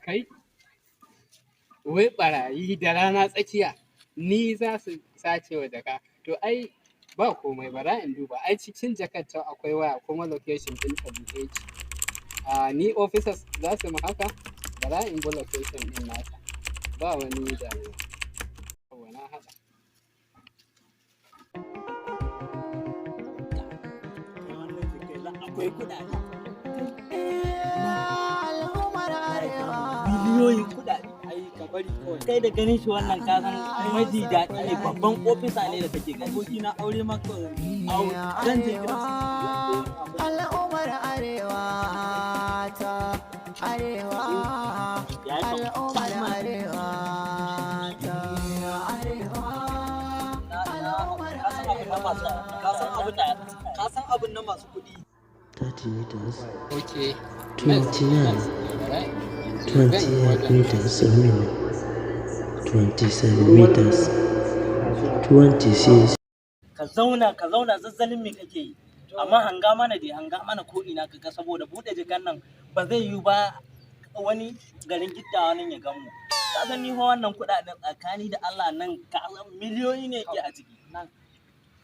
Kai, wai ɓarayi da rana tsakiya ni za su sace wa jaka? To ai ba komai, bara in duba. Ai cikin jakar ta akwai waya, kuma location ɗin ta buɗe yake. A ni officers za su mu haka? Bara in bi location ɗin nata. Ba wani damuwa. Yawwa, na haɗa. Akwai kuɗaɗe. Al'ummar Arewa. Biliyoyin kuɗaɗe. Ai ka bari kawai. Kai da ganin shi wannan, ka san maji daɗi ne, babban ofisa ne da kake gani. Aboki na, aure ma kawai zan je gidan. Al'ummar Arewa ta Arewa. Ya yi. Al'ummar Arewa ta Arewa. Al'ummar Arewa. Ka san abin na masu kuɗi. 30 meters, Okay. 29, Bara in je zan yi 28 wajen. meters remaining, 27 meters, 26. Ka zauna, ka zauna, zazzalin me kake yi? Amma hanga mana dai, hanga mana ko ina kaga, saboda buɗe jakan nan ba zai yiwu ba, wani garin gittawa nan ya gan mu. Ka san ni fa wannan kuɗaɗen, tsakani da Allah, nan ka san miliyoyi ne ke a ciki. Nan.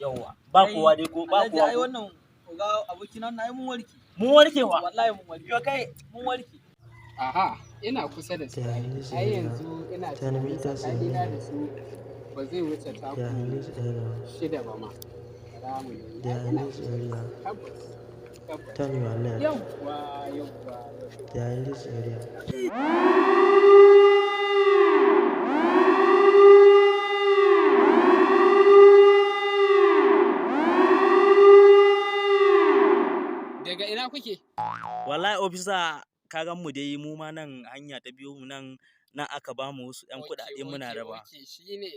Yawwa, ba kowa dai ko ba Alhaji, kowa ai ko? Wannan oga abokina na, ai mun warke. Mun warke wa. Wallahi mun warke. Yo kai. Mun warke. Aha, ina kusa da su. They are in this Ai area. yanzu ina 10 tunanin meters tsakanina remaining. da su ba zai wuce They taku are in this area. 6 ba ma. Bara mu yi. They Ai are in ina this kusa da area. su. Tabbas. Tabbas. Turn your left. Yawwa, yawwa. They are in this area. Daga ina kuke? Wallahi ofisa, ka gan mu dai, mu ma nan hanya ta biyo mu nan, nan aka ba mu wasu ƴan kuɗaɗe muna raba. Okay, shine.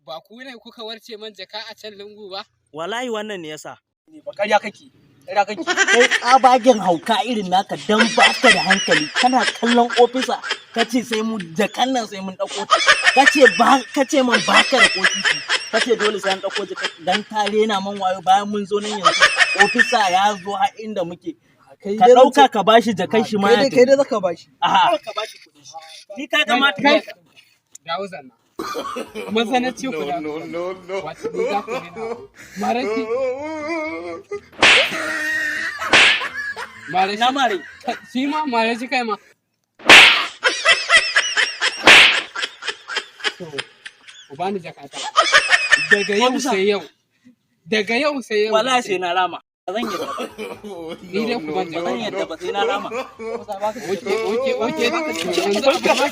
Ba ku ne kuka warce man jaka a can lungu ba? Wallahi wannan ne yasa. Ba ƙarya kake. Ƙarya kake. Kai, tsabagen hauka irin naka, dan baka da hankali, kana kallon ofisa kace sai mu jakan nan, sai mun ɗauko ta. Kace ba, kace man baka da kosisi, kace dole sai an ɗauko jaka dan ta rena man wayo. Bayan mun zo nan yanzu, ofisa ya zo har inda muke, Kai ka dai zan ɗauka ka bashi jakan shi ma kai ya dai, kai tafi. dai zaka bashi. A'a. Ka bashi kuɗin shi. Ni ka kamata Kai, dawo zanna. Maza na ce ku dawo. No, no, no. Wato ni za ku rena. Marashi. Marashi. Na mare. Shi ma marashi, kai ma. To, ku bani jakata. Daga yau Officer. sai yau. Daga yau sai yau. Wallahi sai na rama. Ba zan yadda ba. Ni dai ku ban Ba zan jakata. yadda ba, sai na rama. Okay. To yanzu abu ma